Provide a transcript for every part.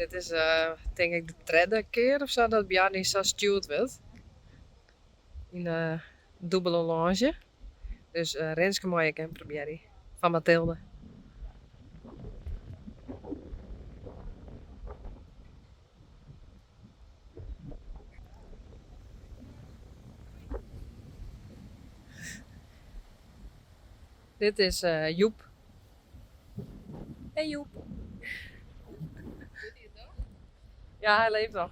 Dit is tink ik de tredde kear of sa dat Bjarni sa stjoerd wurdt. Yn de dûbele lânzje. Dus Rinske mei ek even probearje. Fan Mathilde. Dit is Joep. Hey Joep. Ja, hy leeft noch.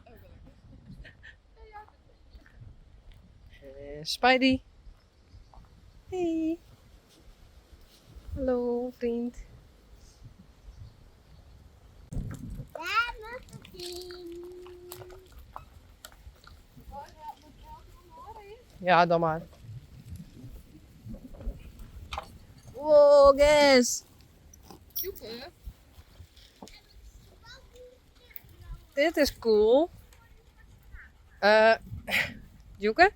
Spidey. Hey. Hallo vriend. Ja, dan mar. Wow, gas. Dit is cool. Djoeke?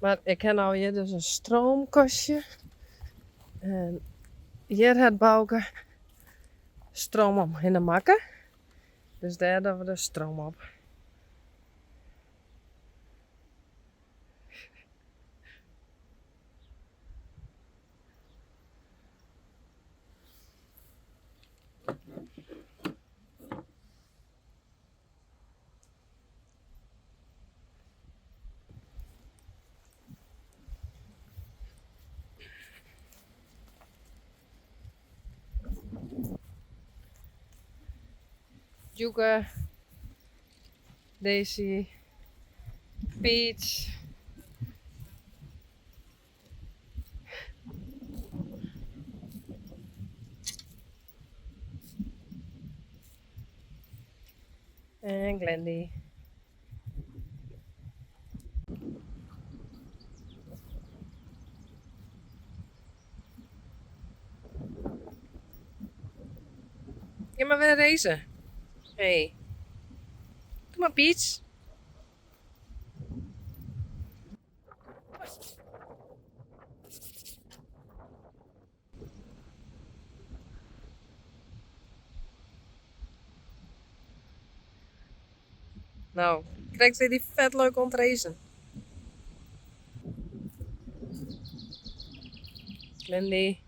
Mar ik ha no hjir dus in stroomkastje. En hjir hat Bouke stroom omhinne makke. Dus dêr dogge we de stroom op. Djoeke, Daisy, Peach. En Glendy. Gean mar wer racen. Hey. Kom mar Peach. No, krekt wie dy fet leuk om te racen. Glendy.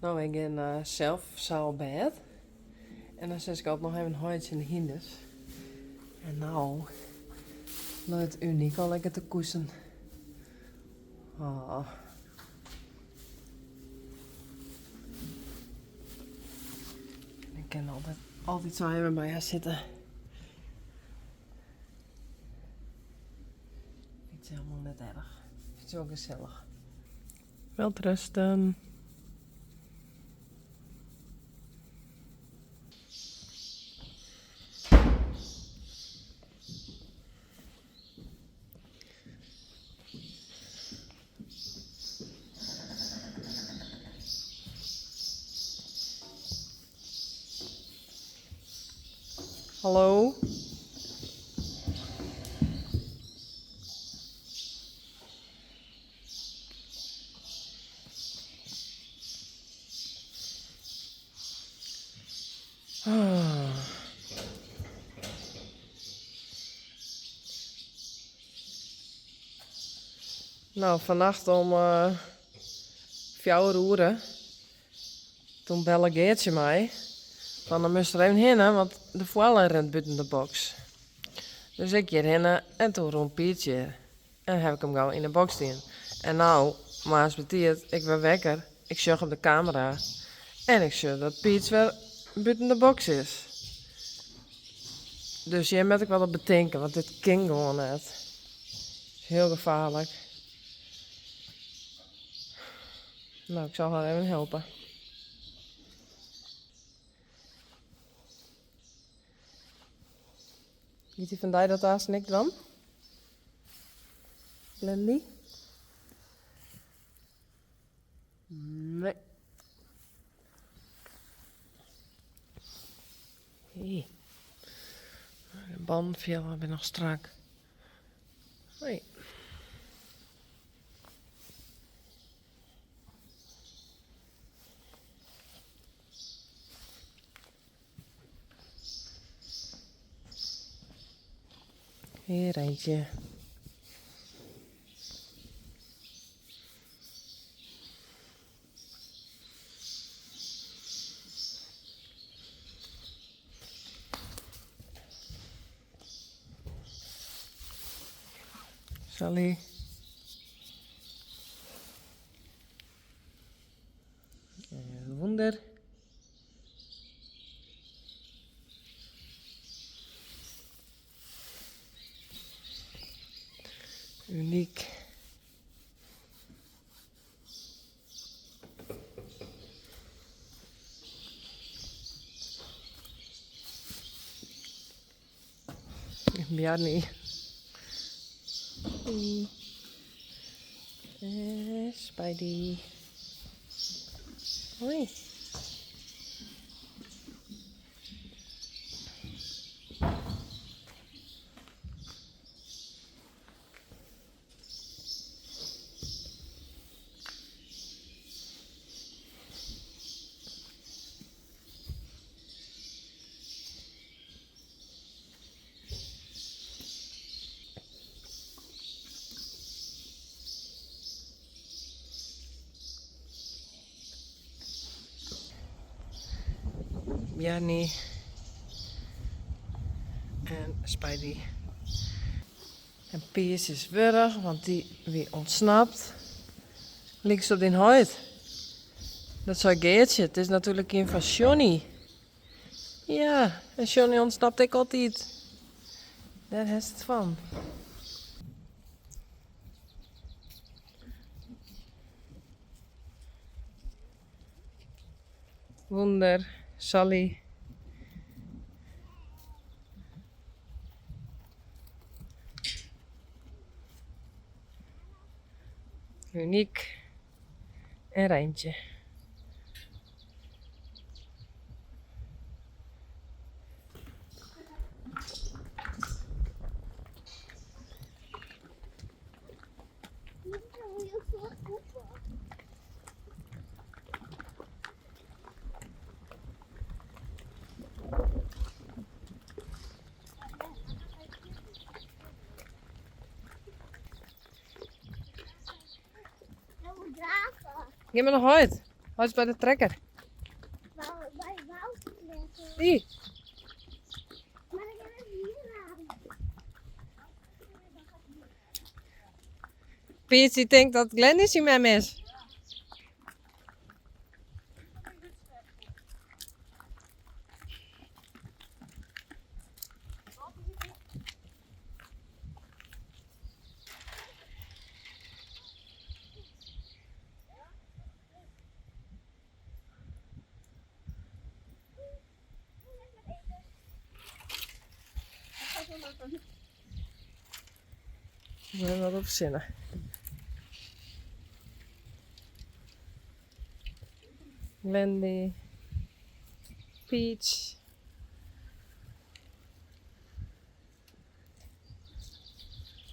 No, ik gean sels sa op bêd. En dan sis ik altyd noch even hoi tsjin de hynders. En no leit Uniek al lekker te koesen. Oh. En ik kin altyd, altyd sa even by har sitte. Fynt se helemaal net erch. Fynt se wol gesellich. Welterusten. Hallo. No, fannacht om fjouwer oere, toen belle Geartsje my fan dan moatst der even hinne, want de foalle rint bûten de boks. Dus ik hjir hinne en toen rûn Pietsje hjir. En haw ik him gau yn de boks dien. En no, moarns betiid, ik wurd wekker, ik sjoch op de kamera en ik sjoch dat Piets wer bûten de boks is. Dus hjir moat ik wat op betinke, want dit kin gewoan net. Is hiel gefaarlik. No, ik sil har even helpe. Giet hy fan dy dat aanst ek dwaan? Blendy? Nee. Hé. De bannen fiele binne noch strak. Hoi. Hier eentje. Sally. Wûnder. Unyk. Bjarni. Spidey. Hoi. Bjarni en Spidey. En Piers is wurch, want dy wie ûntsnapt. Lykst op dyn heit. Dat sei Geartsje, it is natuerlik ien fan Sjonny. Ja, en Sjonny ûntsnapt ek altyd. Dêr hast it fan. Wûnder, Sally. Uniek en Reintje. Gean mar noch heit. Hy is by de trekker. Dy. Piet dy tinkt dat Glendy syn mem is. We wat op sinne. Glendy, Peach.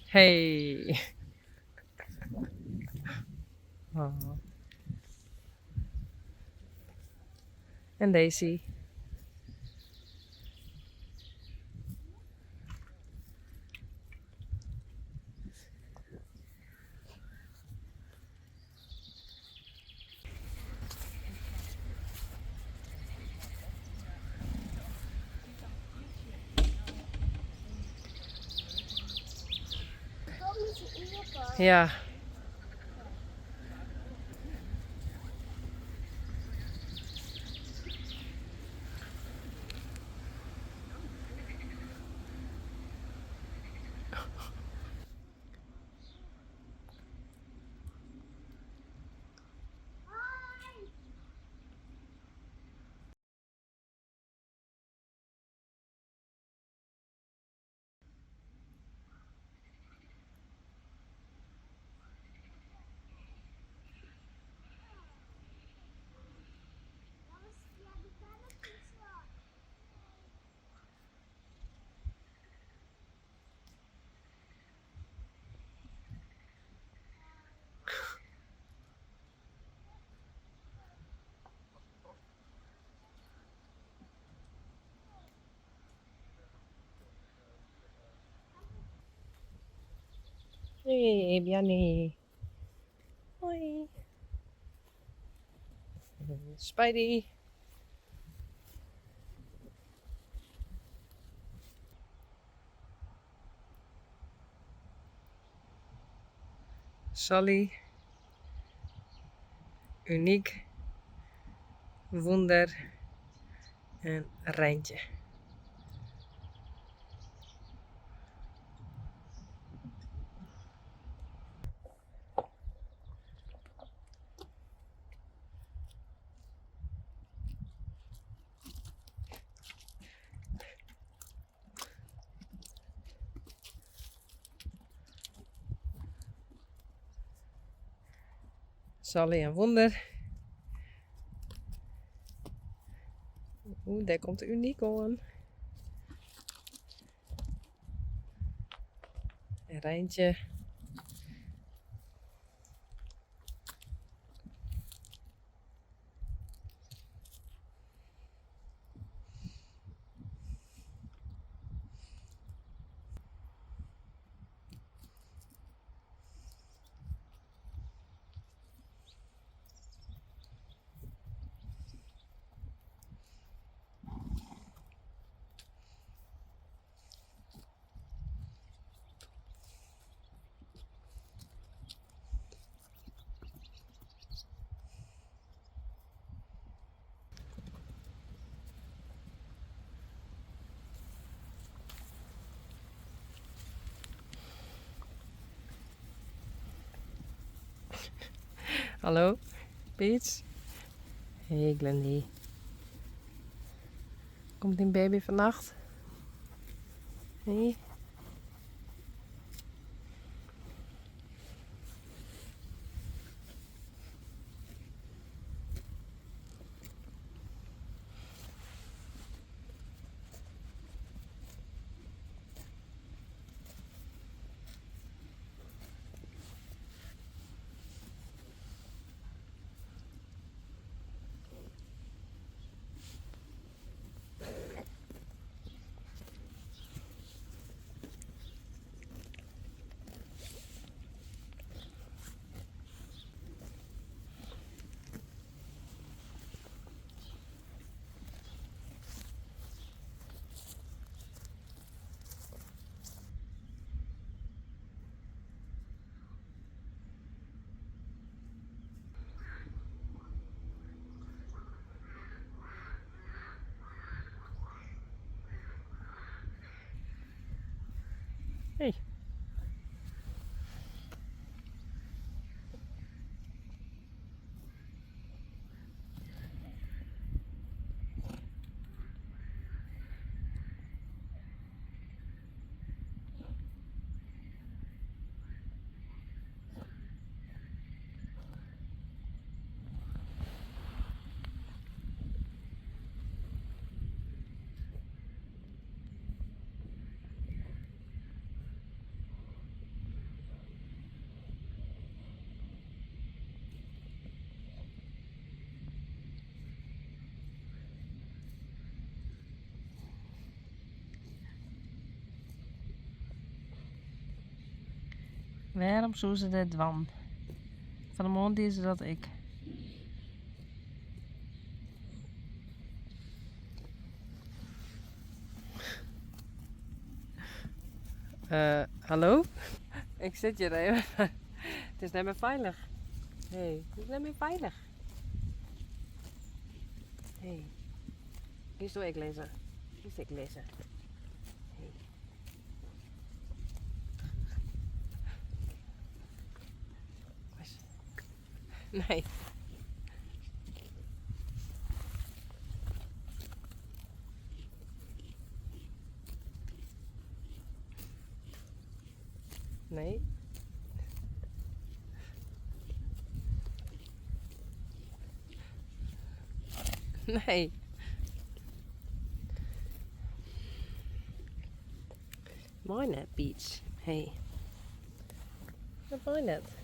Hey. Oh. En Daisy. Ja. Hey, Bjarni. Hoi. Spidey. Sally. Uniek. Wûnder en Reintje. Sally en Wûnder. Oeh, dêr komt de Uniek oan. En Reintje. Hallo, Peach. Hey, Glendy. Komt dyn baby fannacht? Hey. Wêrom soe se dit dwaan? Fan 'e moarn die se dat ek. Eh, hallo? Ik sit hjir even. It is net mear feilich. Hey, it is net mear feilich. Hey. Gisto ek lizzen? Gisto ek lizzen? Hey. Nee. Nee. Nee. Mei net, Peach. Hey. Dat mei net.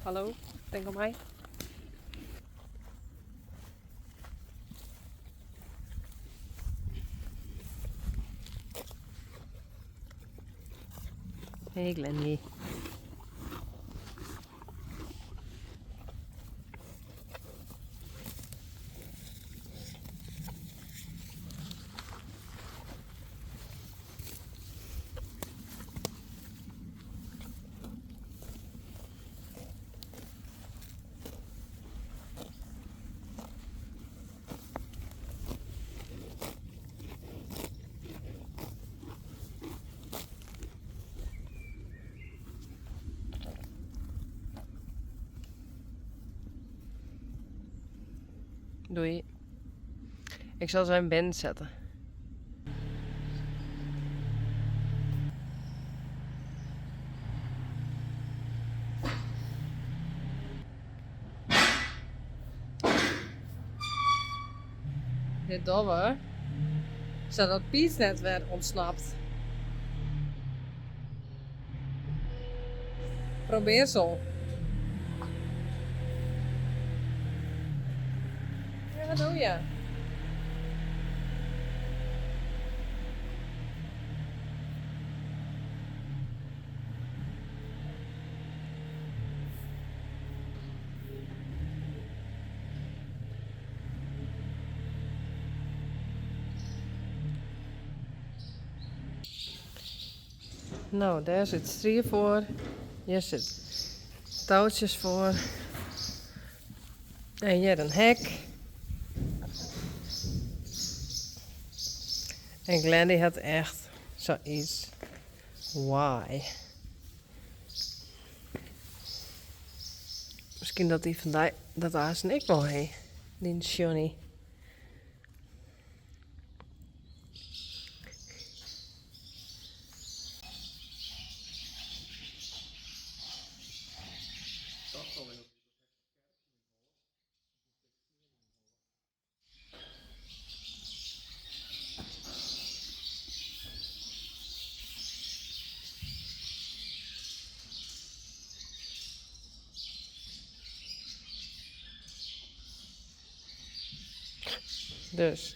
Hallo, tink oan my. Hey Glennie. Doei. Ik sil se even binnen sette. Dit dogge we sadat Piet net wer ûntsnapt. Probeersel. Ja, wat doe je? No, dêr sit strie foar. Hjir sit toutsjes foar. En hjir in hek. En Glendy hat echt sayts. Why? Miskien dat dy fan dy dat aansten ek wol hé, dyn Sjonny. Dus.